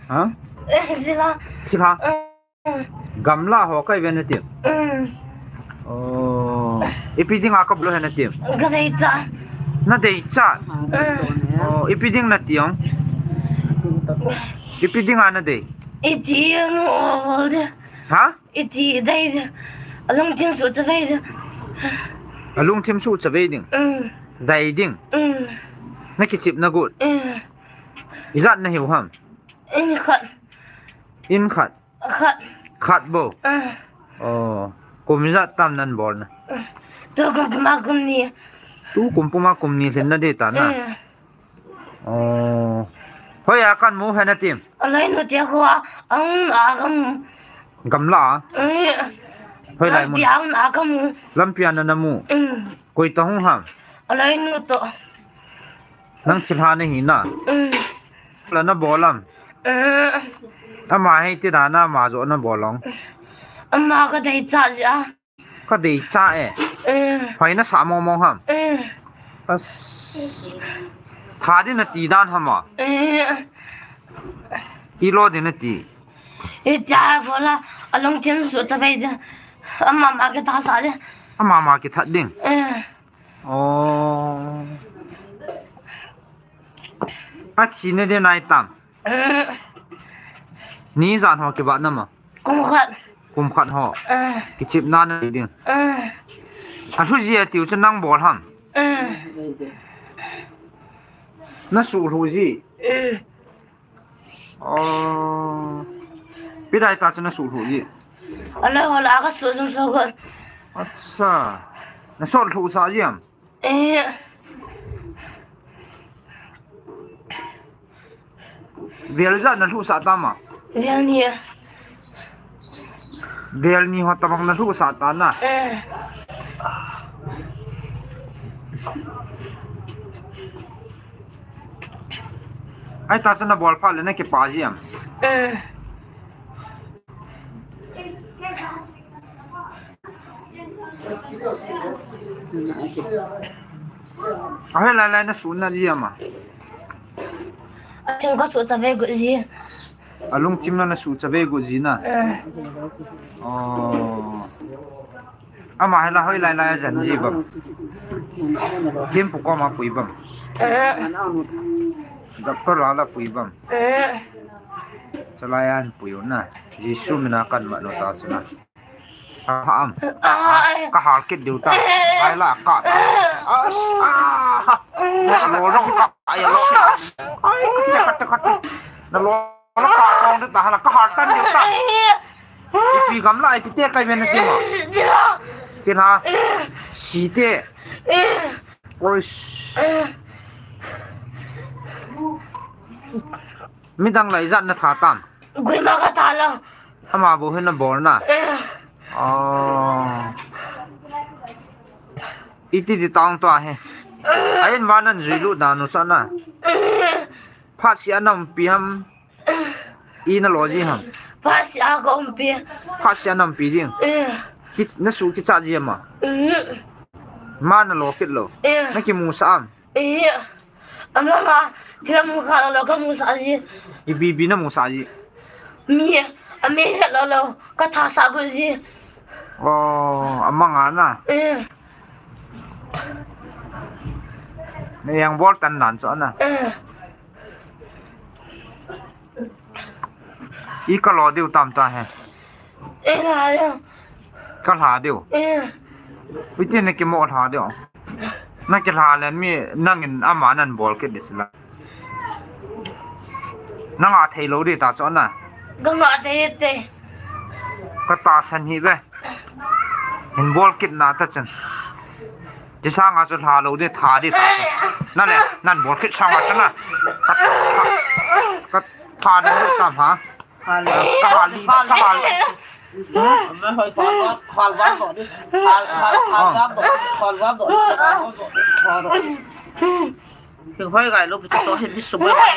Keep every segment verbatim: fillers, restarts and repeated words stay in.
Ha? Thilha. Thilha. Gamla ho kai ve nati. Oh. Ipi dinga kabol u he nati. Ka deicha. Na deicha. Oh, ipi ding nati ong. Ipi dinga nadei. Iti ang ol de. Ha? Iti dei de. Alungthim suh chavei de. Alungthim suh chavei ding. Dei ding. Na kichep na got. Ijat na hiu ham. In khat. In khat. Khat. Khat bou. Oh. Kum ijat tam nan bol na. Tu kum puma kum ni. Tu kum puma kum ni lhin na dei ta na. Oh. Hoi a kan mu he nati. Alai nu te ho a, ang a gam. Gamla. Hoi lai mun. Lampi a na mu. Koi toh hung ham. Alai nu toh. Nang thilha nahi na. La na bol am. Ama hei ti dan a ama joh na bol ong. Ama ka deicha jia. Ka deicha e. Hoi na sa mong mong ham. As. Tha di nati dan ham a. Ilo di nati. Ita bola alungthim suh chavei de. Ama ma kitha sa de. Ama ma kitha ding. Oh. Athi na di nai tam. Ni jan ho kibat na ma. Kum khat. Kum khat ho. Kichep na na ding. Alhu ji atiu chu nang bol ham. Na suh lhu ji. Oh. Pi dei ta chu na suh lhu ji. Alai ho la ka suh jong suh got. Acha. Na suh lhu sa ji am. Eh. Vel ijat na lhuhsah tam a? Vel ni a. Vel ni ho tabang na lhuhsah ta na? Eh. Ahi ta chu na bol phat le na kipah ji am? Eh. Ahoi lai lai na suh na ji am a? Alungthim ka suh chavei got ji. Alungthim na na suh chavei got ji na? Eh. Oh. Ama hi la hoi lai lai a jan ji bam? Thempu koma pui bam? Eh. Doctor la la pui bam? Eh. Chalai an pui u na. Jesu mina kan ma no ta chu na. Ka ham. Ai. Ka hal kit diu ta. Ai la ka ta. As, ah. Na lo jong ka ai lo. Ai, kate, kate, kate. Na lo la ka tong ta hala ka hal tan diu ta. Ipi gamla ipi te kai ven ti ma. Chin ha. Si te. Oi. Midang lai ijat na tha tam? Koima ka tha lou. Ama bou hin na bol na? Eh. Oh. Iti di tang tua hi. A in va nan jui lut dan u sa na. Phat sia na umpi ham. I na lo ji ham. Phat sia ka umpi. Phat sia na umpi jing. Eh. Ki, na suh kicha ji ama. Mm. Ma na lo kit lou. Eh. Na kimusah am? Eh, amanga, thil amu kha lou lou ka musah ji. Ipi ipi na musah ji? Mi, ami het lou lou, ka tha sah got ji. Oh, amanga na. Eh. Na yang bol tan nan chu na. Eh. I ka lo diu tam ta he. Eh, la ya. Ka lha diu. Eh. Iti na kimo lha diu. Na kilha len mi nangin ama nan bol kit di sila. Na ngah thei lou di ta chu na. Ka ngah thei te. Ka tahsan hi ve. Hin bol kit na ta chun. Ti sanga chu lha lou di, tha di ta chu. Na le, nan bol kit sanga chu na. Ka, ka, ka tha di ta ha. Hal, ka hal li, ka hal li. Hal, hal, hal gam doh, hal gam doh, hal gam doh, hal gam doh. Hal gam doh. Hoi gai lo, pi cho hin mi su bai bai.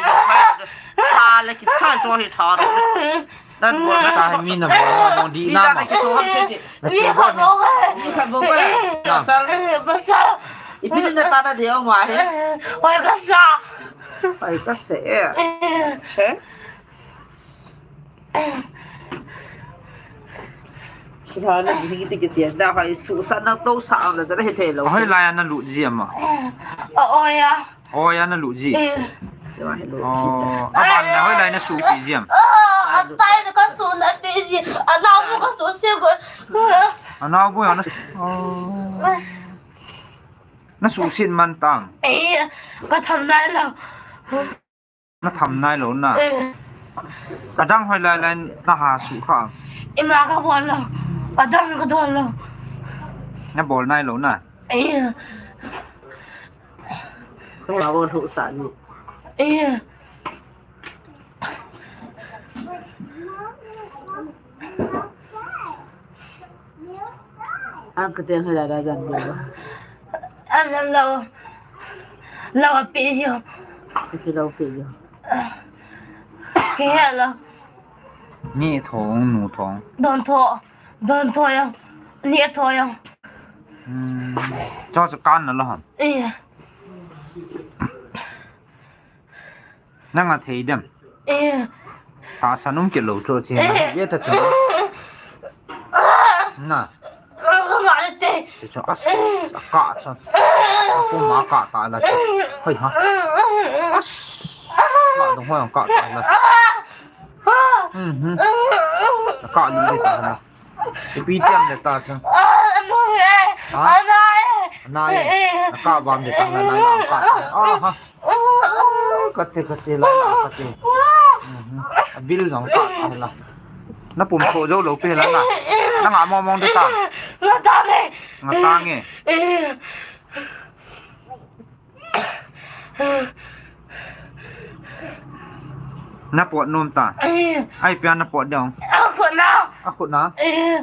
Hal le ki cha cho hi tha ro. Nan bo ta mi na bo mo di na ma. Mi khat bou gai. Mi khat bou gai. Pasal. Pasal. Ipi na ta na de o ma he. Hoi ka sa. Hoi ka se. He. Hoi lai a na lut ji ama? A, oi a. Oi a na lut ji. Eh. Oh, a ban na hoi lai na supi ji am? Ah, a tai na ka su na pi ji. A nau bu ka su si ko. A nau bu na. Oh. Na su sin man tang. Eh, ka tham nai lo. Na tham nai lo na. Eh. A dang hoi lai lai na ha su kha. Ima ka bol lo. A dang ka don lo. Na bol nai lo na. Eh. Ka ma bol hu sa ni. Eh. An ka teng hela da jan do. A jan lo. Lo a pe jo. Pe lo pe jo. Ke hela. Ni thong, nu thong. Don tho. Don tho yang. Ni tho yang. Hmm. Cho cho kan na lo ham. Eh. Nang a thei dem. Eh. Tahsan um kit lou chu chi. Eh. Ve ta chu. Na. Ka ngah le te. Chu chu as, a kah chu. A pum a kah ta la chu. Hoi ha. As. Ka dong hoi ang kah ta la. Mhm. A kah li ta la. Ipi tiam le ta chu. Ah, a nai e. Ha? A nai e. A nai e. Eh, eh. A kah bam le ta la, nai la kah. Ah, ha. Kati, kati, la, la, kati. Mhm. A bil jong kah, kah la. Na pum tho jou lou pi la na. Na ngah mong mong de ta. Ngah ta nge. Ngah ta nge. Eh. Na pot nom ta. Eh. Ai pia na pot dong. A khut na. A khut na. Eh.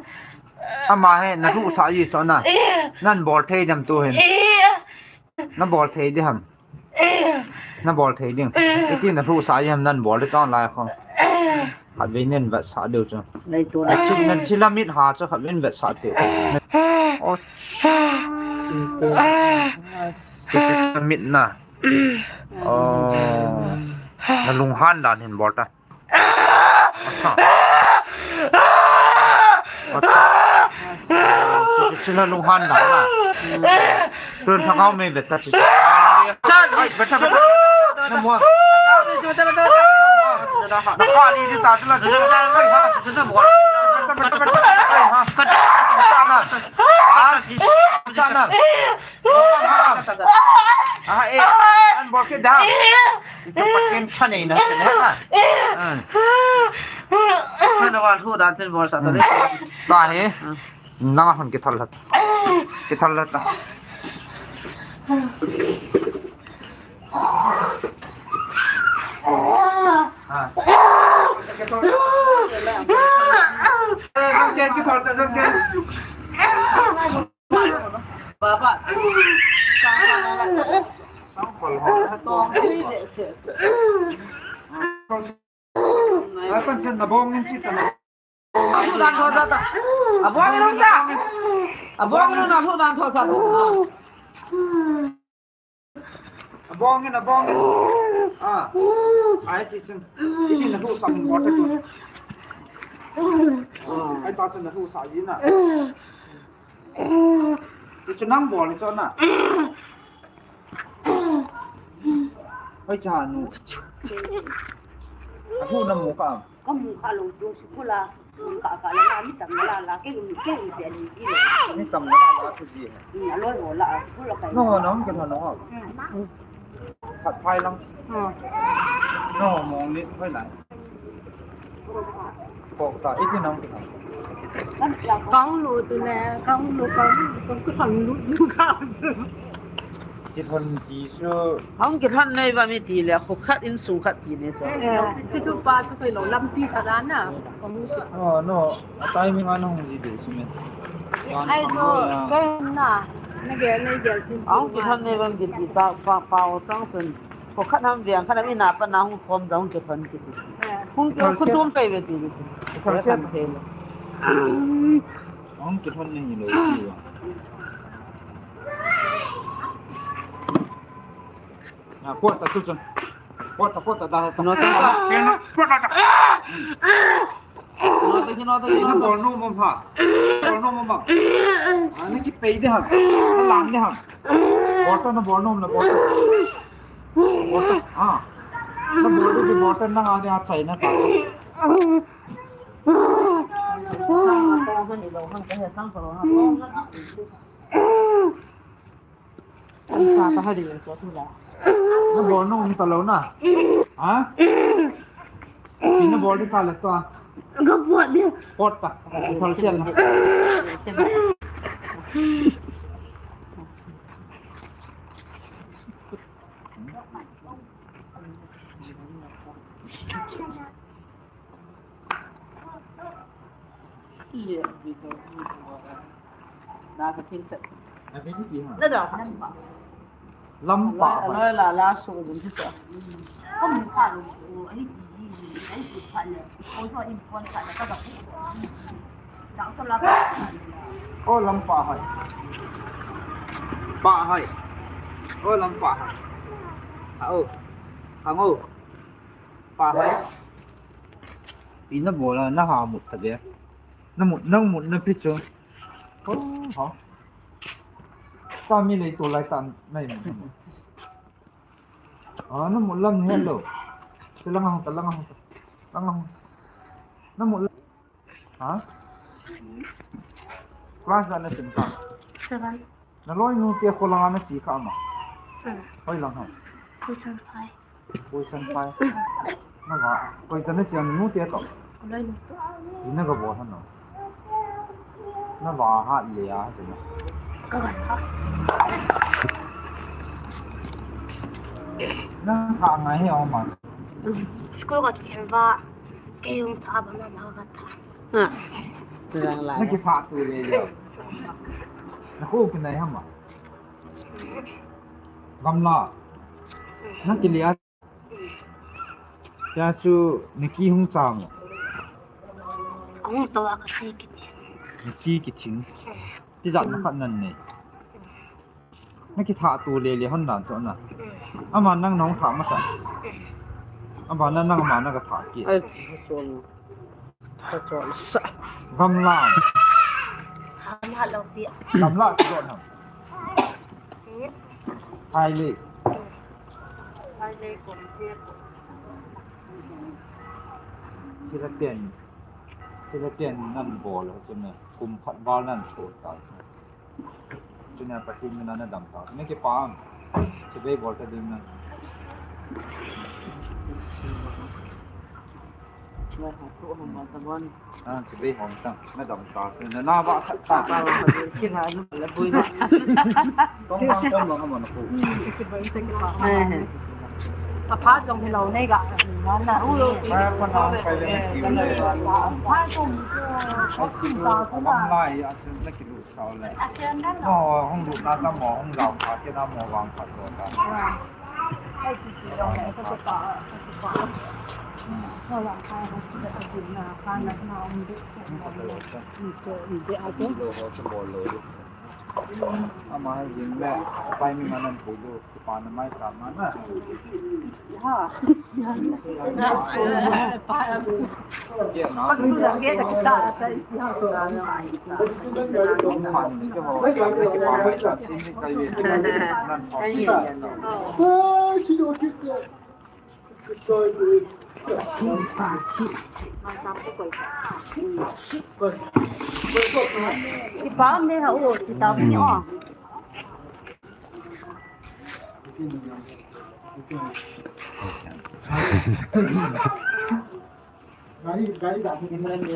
Ama he na hu sa ji so na. Eh. Nan bol thei dem tu hin. Eh. Na bol thei di ham. Eh. Na bol thei ding. Eh. Iti na hu sa ji ham nan bol de chon lai kho. Eh. Khat vei nen vetsah diu chu. Nei tu na. Khat vei nen. Thil a mit ha chu khat vei nen vetsah diu. Oh. Thil a mit na. Oh. Na lunghan dan hin bol ta. Acha. Acha. Thil a lunghan dan na. Tun thangau mei vet ta chi. Chan, ai, vet ta, vet ta. Na mo. Na ka li di ta, la. Ai, ha. Cha na. Ha? Cha na. Ah, eh. An bol ke da. Ito pa kin cha nei na. Ha. Ano wa thu da tin bol sa ta de. Ba he. Nang a hon kithal hat. Kithal hat. Baba. Tong tui de se. Ai, pan chen na bong in chi ta na. Thu dan tho sa ta. A bong in ta. A bong in na thu dan tho sa ta. A bong in, a bong in. Ah. Ai ti chen. Ti na thu sa min bol ta tu. Ai ta chen na thu sa ji na. Ti chu nang bol ni chu na. Hoi cha nu. A thu na mu ka. Ka mu kha lou tu school a. Ka ka la la mi tam la la ke mi ke mi pe ni ki le. Mi tam la la la tu ji. Ni a loi ho la school a kai. No, no, ke no, no. Phat phai lang. Hmm. No, mong ni phai lang. Kong ta, iti nang ti nang. Kang lu tu le, kang lu, kang lu, kang lu, kang lu, kang lu. Kithon ti su. Hong kithon nei ba mi ti le, khu khat in sung khat ti ne so. Eh, ti tu pa tu kai lo lampi khat a na. No, no, a timing a na hong ji de su me. Ai ko, ko na, na ge, na ge ti. Hong kithon nei ba mi ti ta, pa, pa o sang sun. Ko khat ham veng, khat ham ina pa na hung khom da hung kithon kiti. Eh. Hung kithon khu chom kai ve ti kiti. Kithon se thei lo. Hung kithon ni lo ti wa. Na, pot ta tu chun. Pot ta, pot ta da ta. No, ta, ta. Pot ta, ta. Nota, nota, nota. Bol nom mong pha. Bol nom mong. Ah, na kipei de ham. Na lang de ham. Bol ta na bol nom na bol ta. Bol ta. Ah. Na bol de bol ta na ha de ha chai na ta. Sa ta ha ding so tu la. Na bol nom talou na. Ha? Pi na bol ding ta le to. Ka pot ding. Pot ta. Thal sian na. Na ka thing set. Na ve ni pi ha. Na da ka. Lampa. Aloi, aloi, la, la, so, zin, zin, so. Kom ni pa lo, o, ai, ji, ji, ji, ai, ji, pa le. O, so, in, kon, pa le, ka, ka, pu. Da, so, la, pa. O, lampa hai. Pa hai. O, lampa hai. Ha, o. Hang, o. Pa hai. Pi na bol a, na ha mut ta ve. Na mut, na mut na pi chu. Oh, ha. Ta mi lei to lai ta nai mut. Ah, na mut lam ni hello. Te lang a hung ta, lang a hung ta. Lang a hung. Na mut lam. Ha? Class a na sim ka. Seven. Na loi nu te ko lang a na si ka ma. Hmm. Hoi lang ha. Ko san phai. Ko san phai. Na va. Koi ta na si nu te to. Ko loi nu to. Ina ka bo ha no. Na va ha le a ha si na. Ka ga ha. Na ha ngai he o ma. School ka khen va. Kei hung tha ba na ma ka tha. Ah. Lang lai. Na kipha tu le le. Na ko kinai ham a. Gamla. Na kilia. Tia chu na ki hung chang. Kong to a ka sei kiti. Na ki kithing. Ti jat na khat nan nei. Na kitha tu le le hon dan chu na. Ama nang nong tha masa. Ama nang nang ama na ka tha ki. Ai, chuan. Ka chuan sa. Gamla. Gamla lo pi. Gamla ki don ham. Hai le. Hai le kom che. Sila ten. Sila ten nan bol ho chu na. Kum khat val nan chu ta. Tuna Pathen mina na dam ta. Na kipah am. Chibai bol ta ding na. Ah, chibai hom ta. Na dam ta. Na na ba khat ta. Ba ba ba. Kina lu la bui ba. Tong bang tong bang mo na ku. Kipah ta kipah. Eh, eh. Papa jong hi lo nei ga. Na na. Ai, pa na kai le ki le. Pa jong. Ai, si ko. Kam lai ya chu na ki lu. Sao le. Mo hung lut na sa mo hung lau kha ke na mo vang kha to ta. Ama hai jing le, pai mi manan pui lu. Pana mai sa mana. Ha. Ipa me ha o, kita mo.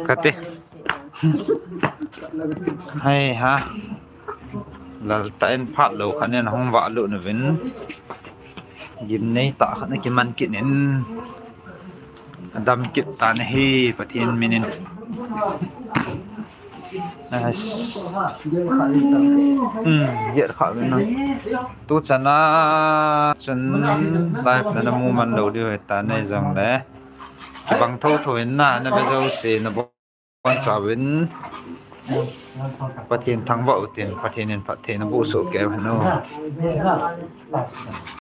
Kati. Hai ha. Lal ta in phat lo khan in hung va lo na vin. Gim nei ta khan ki man kit in. Dam kit ta na hi Pathen minin. Nice. Hmm, yet kha win na. Tu chana chun live na na mu man lo diu ta nei jong le. Kibang tho tho in na na be jo se na bon cha win. Pathen thangvah u tin, Pathen in phatthei na bu so ke hanu.